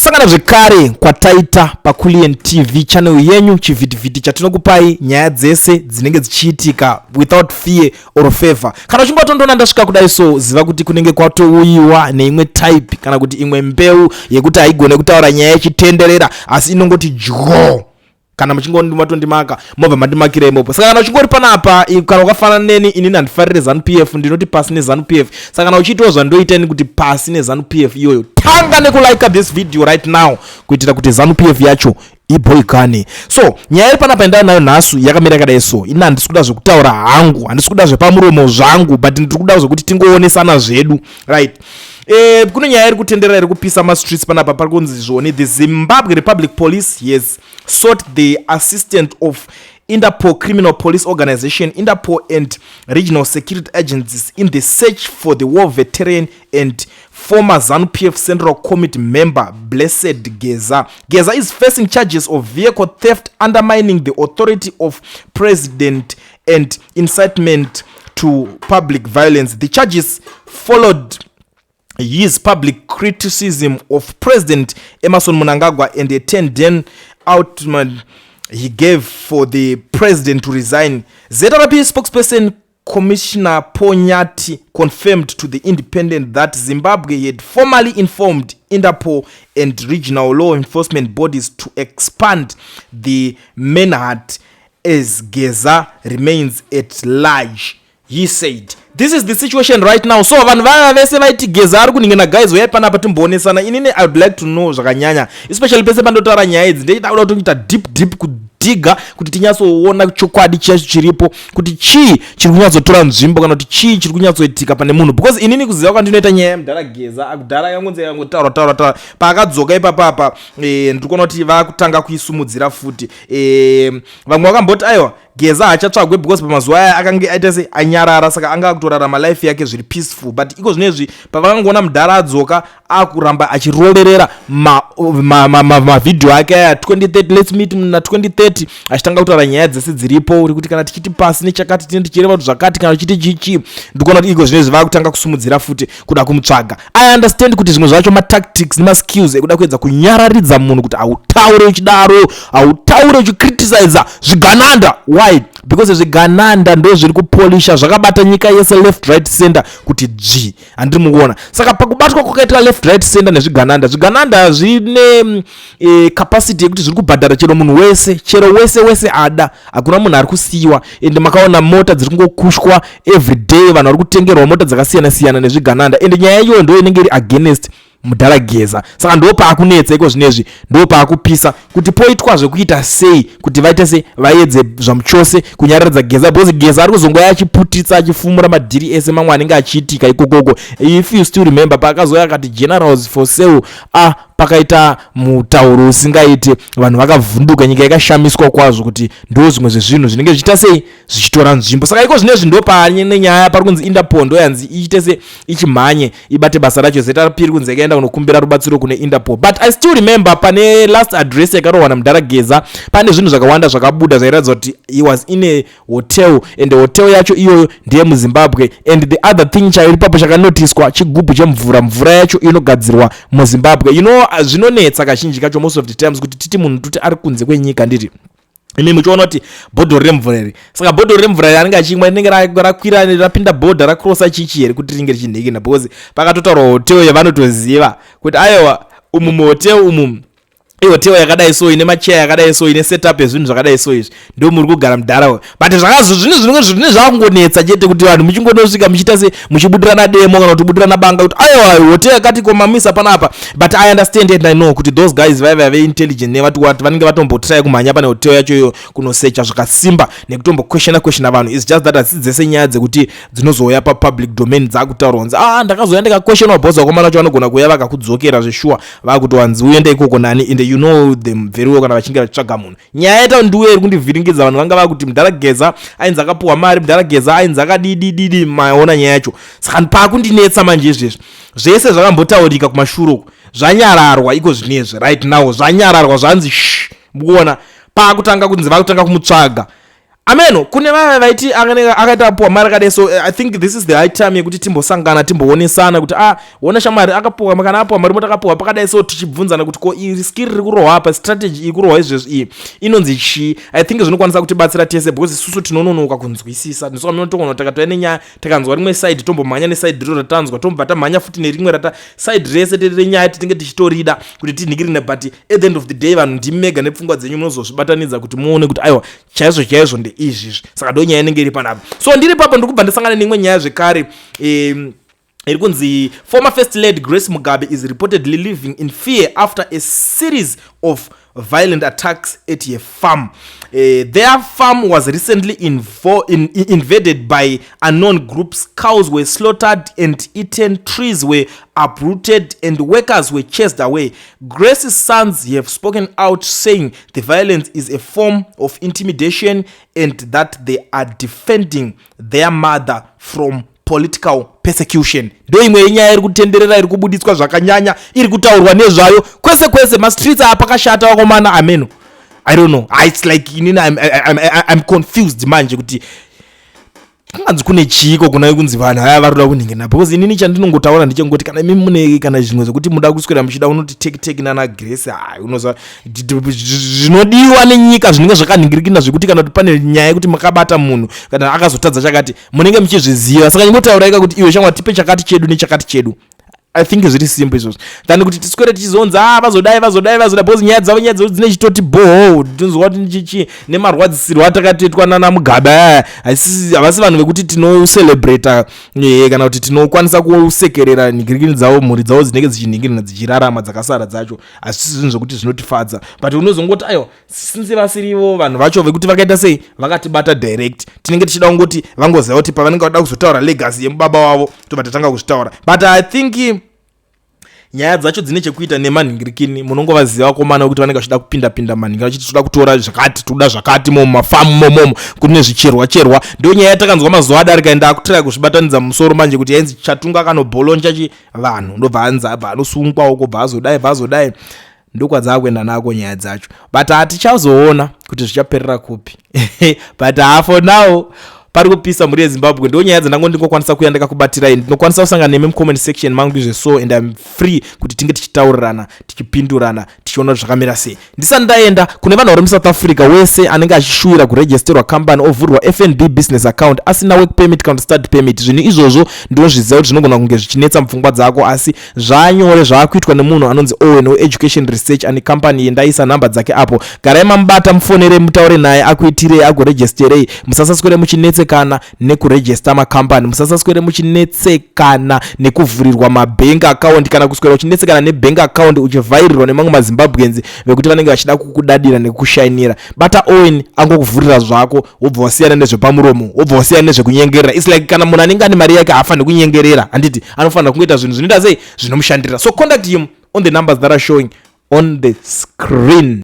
Kusangana zvekare kwataita paCulian TV channel yenyu, chivhitivhiti chatinokupai nyaya dzese dzinenge dzichiitika without fear or favor. Kana uchinge watondoona ndasvika kudai so, ziva kuti kunenge kwatouyiwa neimwe type kana kuti imwe mbeu yekuti haigone kutaura nyaya ichitenderera, asi inongoti dyo. Kana muchinge matondimaka, mobva mandimakira imopo. Saka kana uchingori panapa, kana wakafanana neni, inini handifarire ZANU PF, ndinoti pasi neZANU PF. Saka kana uchiitawo zvandoita ini kuti pasi neZANU PF iyoyo, tanga nekulike this video right now kuitira kuti ZANU PF yacho iboikane. So nyaya iri panapa indaa nayo nhasi yakamira yakadai. So ini handisi kuda zvekutaura hangu, handisi kuda zvepamuromo zvangu, but ndiri kuda zvekuti tingoonesana zvedu, right? Kune nyaya iri kutenderera, iri kupisa mastreets panapa. Pari kunzi zvoni the Zimbabwe Republic Police has sought the assistance of Interpol, Criminal Police Organization Interpol and regional security agencies in the search for the war veteran and former ZANU-PF Central Committee member Blessed Geza. Geza is facing charges of vehicle theft, undermining the authority of president and incitement to public violence. The charges followed his public criticism of President Emmerson Mnangagwa and a 10-day ultimatum he gave for the president to resign. ZRP spokesperson Commissioner Paul Nyathi confirmed to The Independent that Zimbabwe had formally informed Interpol and regional law enforcement bodies to expand the manhunt as Geza remains at large. He said this is the situation right now. So vanhu vaya vese vaiti Geza ari kuningina, guys, uyai panapa timboonesana. Inini I would like to know zvakanyanya, especially pese pandotaura nyaya idzi, ndeida kuda kutoita deep deep kudhiga kuti tinyatsoona chokwadi chacho chiripo, kuti chii chiri kunyatsotora nzvimbo kana kuti chii chiri kunyatsoitika pane munhu. Because inini kuziva kwandinoita nyaya yemudhara Geza, akudhara yangonzi yangotaura taura taura, paakadzoka ipapapa, ndiri kuona kuti vakutanga kuisumudzira futi. Vamwe vakamboti aiwa, Geza hachatsvagwe because pamazuva aya akange aita se anyarara, saka anga akutorarama life yake zviri peaceful. But iko zvinezvi pavakangoona mudhara adzoka, akuramba achiroverera mavhidhiyo ake aya, 2030, let's meet na 2030, achitanga kutaura nyaya dzese dziripo, uri kuti kana tichiti pasi nechakati, tine tichireva kuti zvakati, kana tichiti chichi. Ndikuona kuti iko zvinezvi vakutanga kusumudzira futi kuda kumutsvaga. I understand kuti zvimwe zvacho matactics nemaskills ekuda kuedza kunyararidza munhu, kuti hautaure uchidaro, hautaure uchicriticiza zvigananda. Why? Because zvigananda ndo zviri kupolisha, zvakabata nyika yese left, right, center kuti dzvi, handiri mukuona? Saka pakubatwa kwakaitwa left, right, center nezvigananda, zvigananda zvine capacity yekuti zviri kubhadhara chero munhu wese, chero wese wese ada, hakuna munhu ari kusiyiwa. Ende makaona mota dziri kungokushwa every day, vanhu vari kutengerwa mota dzakasiyana siyana nezvigananda. Ende nyaya iyoyo ndo inenge iri against mudhara Geza. Saka ndo paakunetsa iko zvinezvi, ndo paakupisa kuti poitwa zvekuita sei kuti vaite se vaedze zvamuchose kunyararidza Geza, because Geza ari kuzongoya achiputitsa, achifumura madhiri ese mamwe anenge achiitika ikokoko. If you still remember, paakazouya akati "generals for sale", ah, pakaita mutauro usingaiti, vanhu vakavhunduka, nyika yakashamiswa kwazvo kuti ndo zvimwe zvezvinhu zvinenge zvichiita sei, zvichitora nzvimbo. Saka iko zvinezvi ndo pane nyaya pari kunzi Interpol ndo yanzi iite se ichimhanye ibate basa racho. ZRP iri kunzi yakaenda kunokumbira rubatsiro kune Interpol. But I still remember pane last address yakarohwa namudhara Geza, pane zvinhu zvakawanda zvakabuda zvairatidza kuti he was in a hotel, and hotel yacho iyoyo ndeye muZimbabwe. And the other thing chairi papo chakanotiswa, chigubhu chemvura, mvura yacho inogadzirwa muZimbabwe. Zvinonetsa kazhinji kacho, most of the times, kuti titi munhu tuti ari kunze kwenyika, nditi imi muchiona kuti bhodhoro remvura iri, saka bhodhoro remvura iri anenge achimwa rinenge rakwira, rapinda bhodha, rakrosa chichi here kuti ringe richinhikina? Because pakatotaurwa hotel yavanotoziva kuti aiwa, umu muhotel umu, ihotel yakadai so, ine macheya yakadai so, ine setup yezvinhu zvakadai so, izvi ndo muri kugara mudhara. But zvakazo zvine zvinenge zvine zvakungonetsa chete kuti vanhu muchingonosvika muchiita se muchibudirana demo kana kuti banga kuti aiwa, hotel yakati komamisa panapa. But I understand and I know kuti those guys vaiva veintelligent nevati what, vanenge vatombotry kumhanya pane hotel yacho iyo kunosecha zvakasimba nekutomboquestiona questiona vanhu. It's just that hasi dzese nyaya dzekuti dzinozouya papublic domain dzakutaurwa kunzi, ah, ndakazouya ndikaquestiona bhozi. Vakomana vacho vanogona kuuya vakakudzokera zveshuwa, vakuti wanzi uende ikoko nani, and you know them very well kana vachinge vachitsvaga munhu. Nyaya yaita ndiuye iri kundivhiringidza, vanhu vanga vakuti mudhara Geza ainzi akapuhwa mari, mudhara Geza ainzi akadidididi, maona nyaya yacho. Saka paakundinetsa manje izvezvi, zvese zvakambotaurika kumashure uku zvanyararwa iko zvinezvi. Right now zvanyararwa, zvanzi sh mukuona paakutanga kunzi vakutanga kumutsvaga. Ameno kune vaya vaiti akaita apuwa mari akadai. So I think this is the high time yekuti timbosangana, timboonesana kuti, ah, ona shamwari, akapuwa, kana apuwa mari moti akapuwa pakadai. So tichibvunzana kuti ko iri skill riri kurohwa apa, strategy iri kurohwa izvezvi iyi inonzi chii? I think zvinokwanisa kutibatsira tese, because isusu tinononoka kunzwisisa. Ndisaka takatouya nenyaya, takanzwa rimwe side, tombomhanya neside riro ratanzwa, tombobva tamhanya futi nerimwe rata side rese renyaya tinenge tichitorida kuti tinhikirine. But at the end of the day, vanhu ndimega nepfungwa dzenyu munozozvibatanidza kuti muone kuti aiwa, chaizvo chaizvo ndeizvizvi. Saka ndo nyaya inenge iri panapa. So ndiri papo, ndiri kubva ndasangana neimwe nyaya zvekare iri kunzi former First Lady Grace Mugabe is reportedly living in fear after a series of violent attacks at a farm. Their farm was recently invaded by unknown groups. Cows were slaughtered and eaten, trees were uprooted, and workers were chased away. Grace's sons have spoken out, saying the violence is a form of intimidation and that they are defending their mother from political persecution. Ndo imwe yenyaya iri kutenderera, iri kubuditswa zvakanyanya, iri kutaurwa nezvayo kwese kwese. Mastreets apa pakashata, vakomana. Ameno, I don't know. It's like inini I'm confused manje kuti kunganzi kune chiiko kuna kunzi vanhu aya vari kuda kunhingina, because inini chandinongotaura ndechengoti kana imi mune kana zvimwe zvekuti muda kuswera muchida unoti teki teki nana Grace, hai, unoziva zvinodiwa nenyika zvinenge zvakanhingirikina, zvekuti kana kuti pane nyaya yekuti makabata munhu kana akazotadza chakati, munenge muchizviziva. Saka ingotauraika kuti iwe shamwa, tipe chakati chedu nechakati chedu. I think zviri simple izvozvo than kuti tiswere tichizonzi, a, vazodai, vazodai, vazodai, because nyaya dzavo dzine chitoti boho. Tinzwa kuti chichi nemarwadzisirwo atakatoitwa nana Mugabe aya, havasi vanhu vekuti tinocelebrata kana kuti tinokwanisa kusekerera nhingirikini dzavo. Mhuri dzavo dzinenge dzichinhingirina, dzichirarama, dzakasara dzacho, hazvisi zvinhu zvokuti zvinotifadza. But unozongoti aiwa, since vasirivo vanhu vacho vekuti vakaita sei, vakatibata direct, tinenge tichida kungoti vangoziva kuti pavanenge vada kuzotaura legacy yemubaba wavo, tobva tatanga kuzvitaura. But I think nyaya dzacho dzine chekuita nemanhingirikini. Munongovaziva vakomana vekuti vanenge vachida kupinda-pinda manhingi, vachiti toda kutora zvakati, toda zvakati mumafamu momomo kune zvicherwa cherwa. Ndo nyaya yatakanzwa mazuva adarika. Enda akutiraya kuzvibatanidza musoro manje kuti yainzi Chatunga akanobholoncha chi vanhu, ndobva anzi abva anosungwa uko, bva azodai, bva azodai. Ndokwadzaakuenda nako nyaya dzacho, but hatichazoona kuti zvichaperera kupi. But ha, for now pari kupisa, mhuri yeZimbabwe. Ndo nyaya dzandango ndingokwanisa kuya ndakakubatirai. Ndinokwanisa kusangana nemi mucomment section mangu izveso, and I'm free kuti tinge tichitaurirana, tichipindurana, tichiona kuti zvakamira sei. Ndisati ndaenda, kune vanhu vari muSouth Africa, wese anenge achishuwira kuregisterwa company, ovhurwa FNB business account, asina work permit kana study permit, zvinhu izvozvo ndinozviziva kuti zvinogona kunge zvichinetsa mupfungwa dzako, asi zvanyore zvaakuitwa nemunhu anonzi Owen weEducation Research. Ane company yendaisa nhamba dzake apo. Garai mamubata, mufonere, mutaure naye, akuitirei, agoregisterei. Musasaswere muchinetsekana nekurejista makambani, musasaswere muchinetsekana nekuvhurirwa mabank account, kana kuswera uchinetsekana nebank account uchivhairirwa nemamwe maZimbabweans vekuti vanenge vachida kukudadira nekukushainira. Bata Owen angokuvhurira zvako, wobva wasiyana nezvepamuromo, wobva wasiyana nezvekunyengerera. It's like kana munhu anenge ane mari yake haafaniri kunyengerera, handiti? Anofanira kungoita zvinhu zvinoita sei, zvinomushandira. So contact him on the numbers that are showing on the screen.